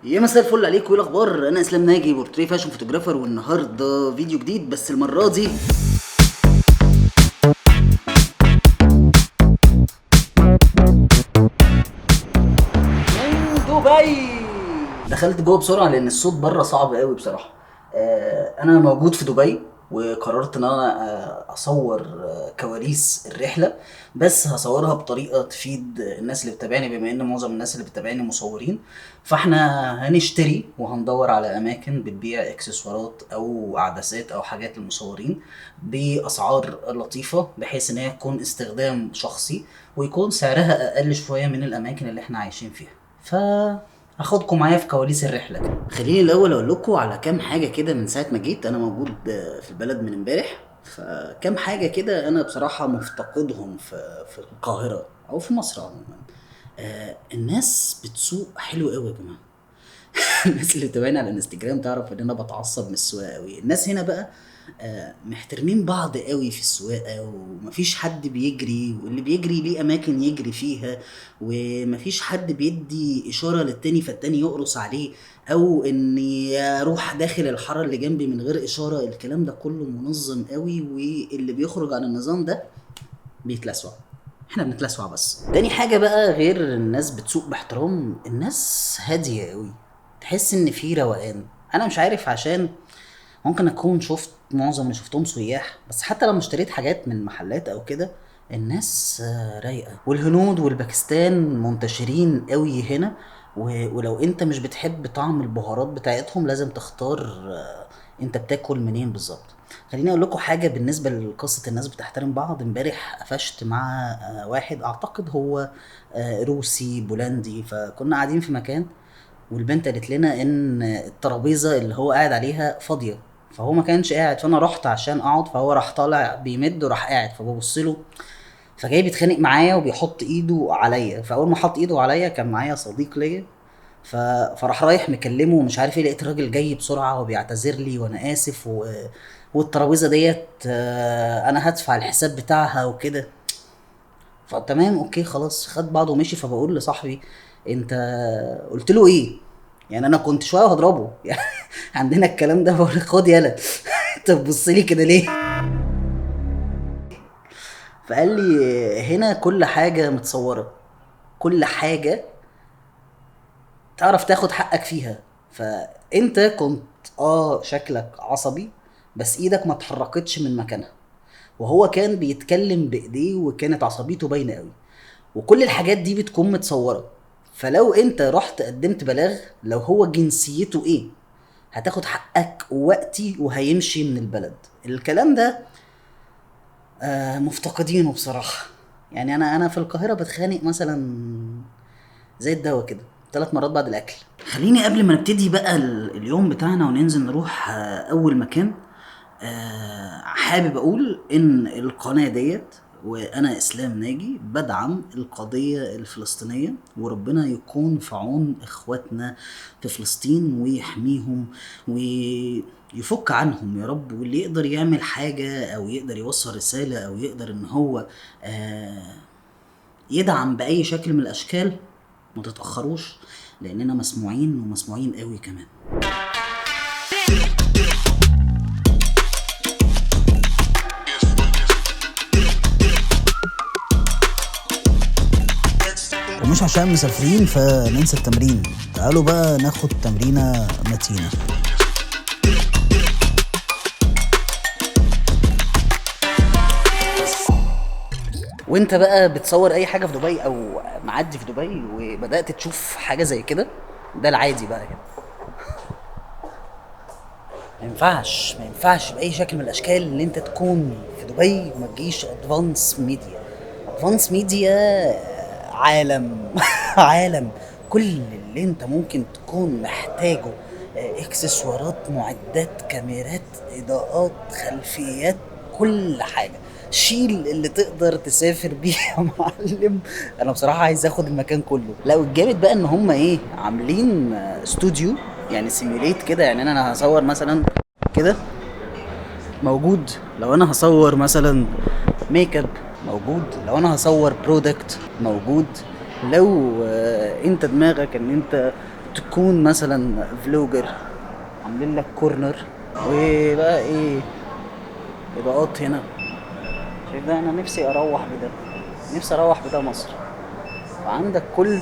يا مساء الفل عليكم، ايه الاخبار؟ انا اسلام ناجي، portrait fashion photographer، والنهارده فيديو جديد، بس المرة دي من دبي. دخلت جوه بسرعة لان الصوت بره صعب قوي بصراحة. انا موجود في دبي وقررت ان انا اصور كواليس الرحله، بس هصورها بطريقة تفيد الناس اللي بتتابعني، بما ان معظم الناس اللي بتتابعني مصورين. فاحنا هنشتري وهندور على اماكن بتبيع اكسسوارات او عدسات او حاجات للمصورين باسعار لطيفة، بحيث ان هي تكون استخدام شخصي ويكون سعرها اقل شوية من الاماكن اللي احنا عايشين فيها. ف هاخدكم معايا في كواليس الرحلة. خليني الاول اقول لكم على كام حاجة كده من ساعة ما جيت. انا موجود في البلد من امبارح، فكام حاجة كده انا بصراحة مفتقدهم في القاهرة او في مصر عموما. الناس بتسوق حلو قوي يا جماعة. الناس اللي بتتابعني على الانستجرام تعرف ان انا بتعصب من السواقة قوي. الناس هنا بقى محترمين بعض قوي في السواقة، ومفيش حد بيجري، واللي بيجري ليه اماكن يجري فيها، ومفيش حد بيدي اشارة للتاني فالتاني يقرص عليه، او اني اروح داخل الحارة اللي جنبي من غير اشارة. الكلام ده كله منظم قوي، واللي بيخرج عن النظام ده بيتلسوع. احنا بنتلسوع بس. تاني حاجة بقى، غير الناس بتسوق باحترام، الناس هادية قوي، تحس ان في روقان. انا مش عارف، عشان ممكن اكون شفت معظم اللي شفتهم سياح، بس حتى لما اشتريت حاجات من محلات او كده الناس رايقة. والهنود والباكستان منتشرين قوي هنا، ولو انت مش بتحب طعم البهارات بتاعتهم لازم تختار انت بتاكل منين بالظبط. خليني اقول لكم حاجة بالنسبة لقصة الناس بتحترم بعض. امبارح قفشت مع واحد اعتقد هو روسي بولندي، فكنا قاعدين في مكان والبنت قالت لنا ان الترابيزة اللي هو قاعد عليها فاضية، فهو ما كانش قاعد، فانا رحت عشان اقعد، فهو راح طالع بيمد وراح قاعد، فببص له فجاي بيتخانق معايا وبيحط ايده عليا. فاول ما حط ايده عليا كان معايا صديق ليا، فراح رايح مكلمه ومش عارف ايه، لقيت الراجل جاي بسرعة وبيعتذر لي وانا اسف والترابيزه ديت انا هدفع الحساب بتاعها وكده. فتمام okay خلاص، خد بعضه ومشي. فبقول لصاحبي انت قلت له ايه؟ انا كنت شوية وهضربه. عندنا الكلام ده، بقول خد يلا. انت بتبص لي كده ليه؟ فقال لي هنا كل حاجة متصورة، كل حاجة تعرف تاخد حقك فيها. فانت كنت شكلك عصبي بس ايدك ما اتحركتش من مكانها، وهو كان بيتكلم بايديه وكانت عصبيته باينة قوي، وكل الحاجات دي بتكون متصورة. فلو انت رحت قدمت بلاغ، لو هو جنسيته ايه، هتاخد حقك وقتي وهيمشي من البلد. الكلام ده مفتقدينه بصراحة. انا في القاهرة بتخانق مثلا زي الدواء كده 3 مرات بعد الاكل. خليني قبل ما نبتدي بقى اليوم بتاعنا وننزل نروح اول مكان، حابب اقول ان القناة ديت وانا اسلام ناجي بدعم القضية الفلسطينية، وربنا يكون في عون اخواتنا في فلسطين ويحميهم ويفك عنهم يا رب. واللي يقدر يعمل حاجة او يقدر يوصل رسالة او يقدر ان هو يدعم بأي شكل من الاشكال، ما تتأخروش لاننا مسموعين ومسموعين قوي كمان. ومش عشان مسافرين فننسى التمرين، تعالوا بقى ناخد تمرينة متينة. وانت بقى بتصور اي حاجة في دبي او معدي في دبي وبدأت تشوف حاجة زي كده، ده العادي بقى كده. ما ينفعش بأي شكل من الأشكال إن أنت تكون في دبي وما تجيش ادفانس ميديا. ادفانس ميديا عالم. عالم، كل اللي انت ممكن تكون محتاجه، اكسسوارات، معدات، كاميرات، اضاءات، خلفيات، كل حاجة. شيل اللي تقدر تسافر بيه يا معلم. انا بصراحة عايز اخد المكان كله. لا والجامد بقى ان هم عاملين استوديو، simulate كده. انا هصور مثلا كده موجود، لو انا هصور مثلا ميك اب موجود، لو انا هصور product موجود، لو انت دماغك ان انت تكون مثلا vlogger، عاملين لك corner، وبقى ايه اضاءات هنا. شايف ده؟ انا نفسي اروح بده، نفسي اروح بده مصر. وعندك كل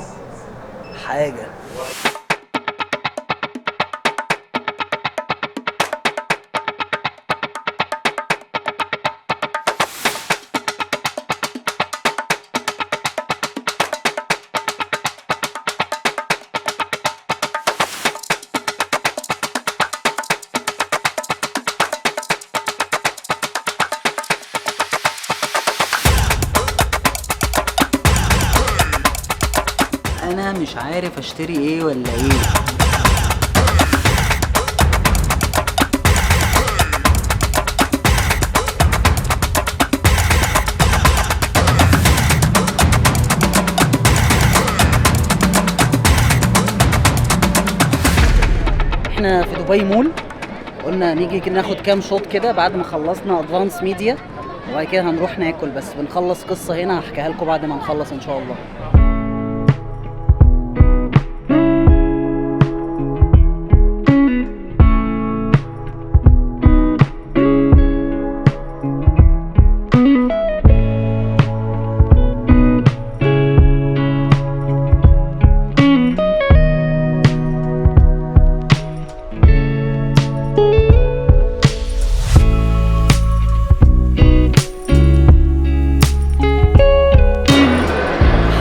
حاجة. انا مش عارف اشتري ايه ولا ايه. احنا في دبي مول، قلنا نيجي كده ناخد كام shot كده بعد ما خلصنا Advance Media، وبعد كده هنروح ناكل. بس بنخلص قصة هنا هحكيها لكم بعد ما نخلص ان شاء الله.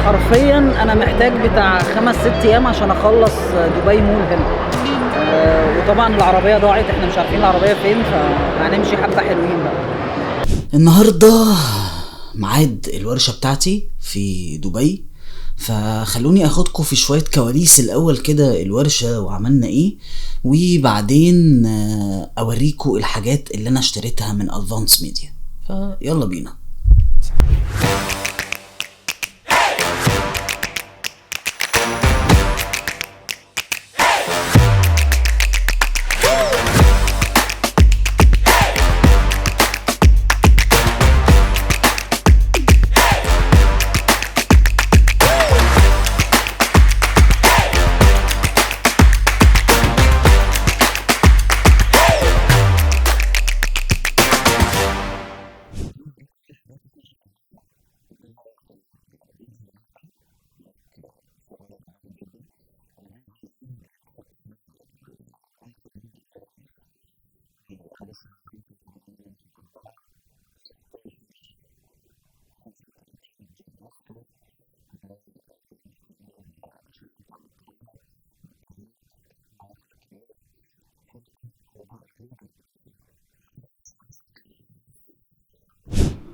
حرفيا انا محتاج بتاع 5-6 ايام عشان اخلص دبي مول هنا. وطبعا العربية ضاعت، احنا مش عارفين العربية فين، فهنمشي حبه حلوين بقى. النهارده ميعاد الورشة بتاعتي في دبي، فخلوني اخدكم في شوية كواليس الاول كده الورشة وعملنا ايه، وبعدين اوريكم الحاجات اللي انا اشتريتها من Advance Media. فيلا بينا.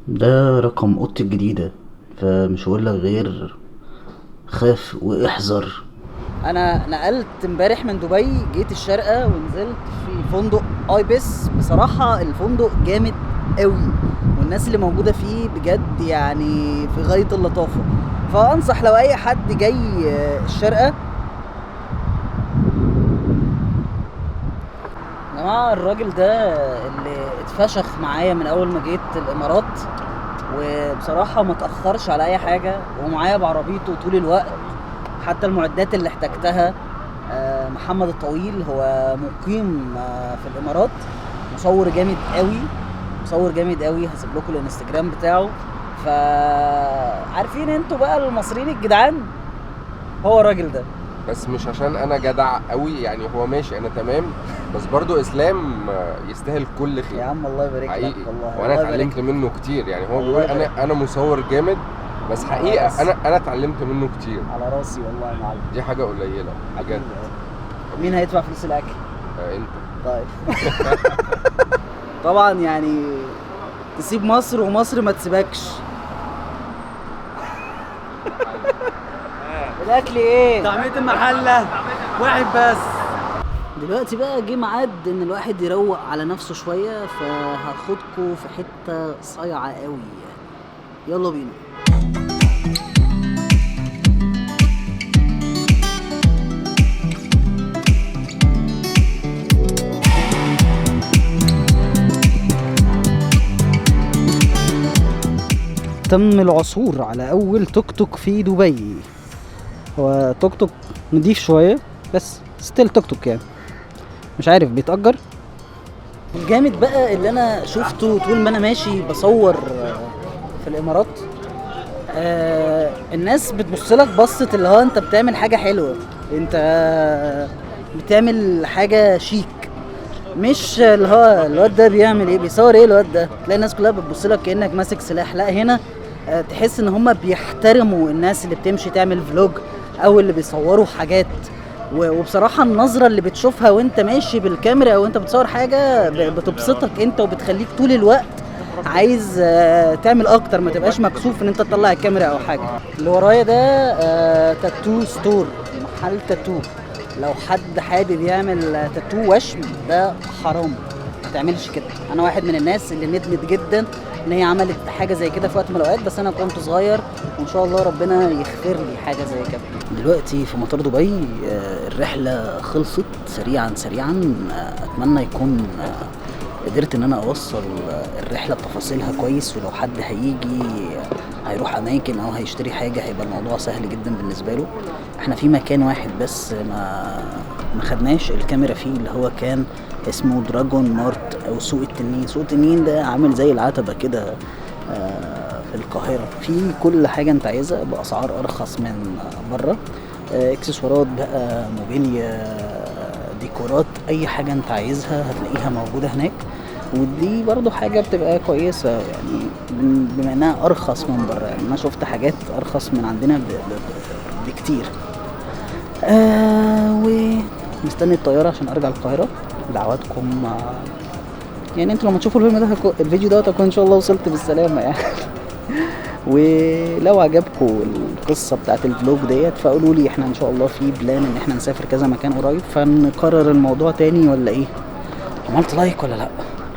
ده رقم اوضتي الجديدة، فمش هقول لك غير خاف واحذر. انا نقلت امبارح من دبي، جيت الشارقة ونزلت في فندق ايبس. بصراحة الفندق جامد قوي، والناس اللي موجودة فيه بجد يعني في غاية اللطافة. فانصح لو اي حد جاي الشارقة. يا جماعة الراجل ده اللي اتفشخ معايا من اول ما جيت الامارات، وبصراحة ما تأخرش على اي حاجة، ومعايا بعربيته طول الوقت، حتى المعدات اللي احتجتها. محمد الطويل هو مقيم في الامارات، مصور جامد قوي، مصور جامد قوي. هسيب لكم الانستجرام بتاعه. فعارفين انتوا بقى المصريين الجدعان، هو الراجل ده. بس مش عشان انا جدع قوي يعني، هو ماشي انا تمام، بس برضو اسلام يستاهل كل خير يا عم، الله يبارك لك والله. وانا اتعلمت منه كتير يعني، هو بيقول انا مصور جامد، بس حقيقة انا اتعلمت منه كتير. على راسي والله يا معلم، دي حاجة قليله بجد. مين هيدفع فلوس الاكل؟ انت. طيب. طبعا يعني تسيب مصر ومصر ما تسيبكش. الاكل ايه؟ طعمية المحلة واحد بس. دلوقتي بقى جه ميعاد ان الواحد يروق على نفسه شوية، فهاخدكوا في حتة صايعه قوي يعني. يلا بينا. تم العثور على اول توك توك في دبي. هو توك توك نضيف شوية، بس still توك توك يعني، مش عارف بيتأجر. الجامد بقى اللي انا شفته طول ما انا ماشي بصور في الامارات، الناس بتبص لك بصة اللي هو انت بتعمل حاجة حلوة، انت بتعمل حاجة شيك، مش اللي هو الواد ده بيعمل ايه، بيصور ايه الواد ده. تلاقي الناس كلها بتبص لك كأنك ماسك سلاح. لا هنا تحس ان هم بيحترموا الناس اللي بتمشي تعمل vlog او اللي بيصوروا حاجات. وبصراحة النظرة اللي بتشوفها وانت ماشي بالكاميرا او انت بتصور حاجة بتبسطك انت، وبتخليك طول الوقت عايز تعمل اكتر، ما تبقاش مكسوف ان انت تطلع الكاميرا او حاجة. اللي ورايا ده tattoo store، محل تاتو. لو حد حابب يعمل تاتو وشم ده حرام، ما تعملش كده. انا واحد من الناس اللي ندمت جدا ان هي عملت حاجة زي كده في وقت من الاوقات، بس انا كنت صغير وان شاء الله ربنا يغفر لي حاجة زي كده. دلوقتي في مطار دبي، الرحلة خلصت سريعا سريعا. اتمنى يكون قدرت ان انا اوصل الرحلة بتفاصيلها كويس، ولو حد هيجي هيروح اماكن او هيشتري حاجة هيبقى الموضوع سهل جدا بالنسبة له. احنا في مكان واحد بس ما خدناش الكاميرا فيه، اللي هو كان اسمه دراجون مارت او سوق التنين. سوق التنين ده عامل زي العتبة كده في القاهرة، في كل حاجة انت عايزها باسعار ارخص من بره، اكسسوارات بقى، موبيليا، ديكورات، اي حاجة انت عايزها هتلاقيها موجودة هناك. ودي برضو حاجة بتبقى كويسة يعني، بما انها ارخص من بره. يعني انا شفت حاجات ارخص من عندنا بكتير. ومستني الطيارة عشان ارجع القاهرة. دعواتكم، يعني انتوا لما تشوفوا الفيلم ده الفيديو ده هكون ان شاء الله وصلت بالسلامة يعني. ولو عجبكم القصة بتاعت ال vlog ديت فقولوا لي، احنا ان شاء الله في plan ان احنا نسافر كذا مكان قريب، فنقرر الموضوع تاني ولا ايه؟ عملت like ولا لا؟